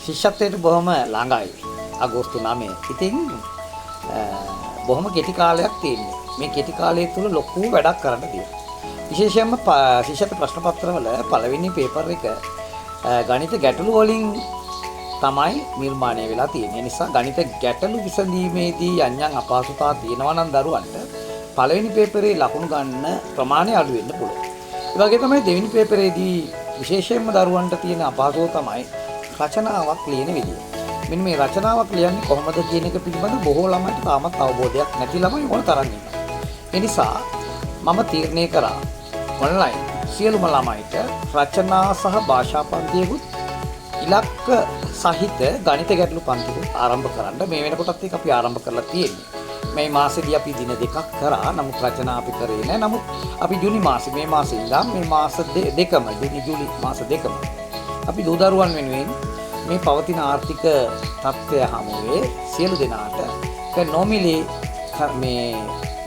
ශිෂ්‍යත්වයට බොහොම ළඟයි අගෝස්තු 9. ඉතින් බොහොම කෙටි කාලයක් තියෙන්නේ. මේ කෙටි කාලය තුල ලොකු වැඩක් කරන්න තියෙනවා. විශේෂයෙන්ම ශිෂ්‍යත්ව ප්‍රශ්න පත්‍රවල පළවෙනි පේපර් එක ගණිත ගැටලු වලින් තමයි නිර්මාණය වෙලා තියෙන්නේ. ඒ නිසා ගණිත ගැටලු විසඳීමේදී යම් යම් අපහසුතා තියෙනවා නම් දරුවන්ට පළවෙනි පේපරේ ලකුණු ගන්න ප්‍රමාණය අඩු වෙන්න පුළුවන්. ඒ වගේ තමයි දෙවෙනි පේපරේදී විශේෂයෙන්ම දරුවන්ට තියෙන අපහසුව තමයි රචනාවක් ලියන විදිය. මෙන්න මේ රචනාවක් ලියන්නේ කොහොමද කියන එක පිළිබඳ බොහෝ ළමයින්ට තාමත් අවබෝධයක් නැති ළමයි ඕන තරම් ඉන්නවා. ඒ නිසා මම තීරණය කරා ඔන්ලයින් සියලුම ළමයිට රචනා සහ භාෂා පන්තියකුත් ඉලක්ක සහිත ගණිත ගැටලු පන්තිකුත් ආරම්භ කරන්න. මේ වෙනකොටත් ඒක අපි ආරම්භ කරලා තියෙන්නේ. මේ මාසෙදී අපි දින දෙකක් කරා. නමුත් රචනා අපි කරේ නෑ. නමුත් අපි ජුනි මාසේ, මේ මාසේ ඉඳන් මේ මාස දෙකම, ජුනි ජූලි මාස දෙකම අපි දූ දරුවන් වෙනුවෙන් මේ පවතින ආර්ථික තත්ත්වය හමුවේ සියලු දෙනාට නොමිලේ මේ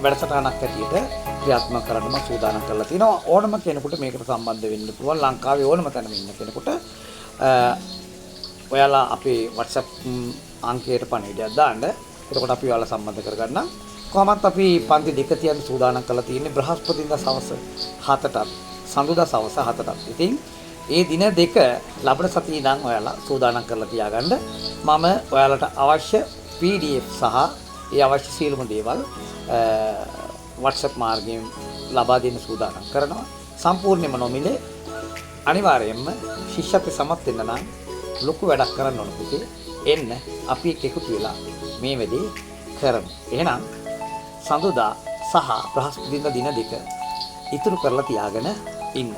වැඩසටහනක් හැටියට ක්‍රියාත්මක කරන්න මම සූදානම් කරලා තිනවා. ඕනම කෙනෙකුට මේකට සම්බන්ධ වෙන්න පුළුවන්. ලංකාවේ ඕනම තැනම ඉන්න කෙනෙකුට ඔයාලා අපේ WhatsApp අංකයට පණිවිඩයක් දාන්න. එතකොට අපි ඔයාලා සම්බන්ධ කරගන්නම්. කොහොමත් අපි පන්ති දෙක තියන්න සූදානම් කරලා තියෙන්නේ බ්‍රහස්පතින්දා සවස 7ටත් සඳුදා සවස 7ටත්. ඉතින් ඒ දින දෙක ලබන සතියේ ඉඳන් ඔයාලා සූදානම් කරලා තියාගන්න. මම ඔයාලට අවශ්‍ය PDF සහ ඒ අවශ්‍ය සියලුම දේවල් WhatsApp මාර්ගයෙන් ලබා දෙන්න සූදානම් කරනවා. සම්පූර්ණයෙන්ම නොමිලේ. අනිවාර්යයෙන්ම ශිෂ්‍යත්ව සමත් වෙන්න නම් ලොකු වැඩක් කරන්න ඕන පුතේ. එන්න අපි එක්ක එකතු වෙලා මේ වැඩේ කරමු. එහෙනම් සඳුදා සහ බ්‍රහස්පතින්දා දින දෙක ඉතුරු කරලා තියාගෙන ඉන්න.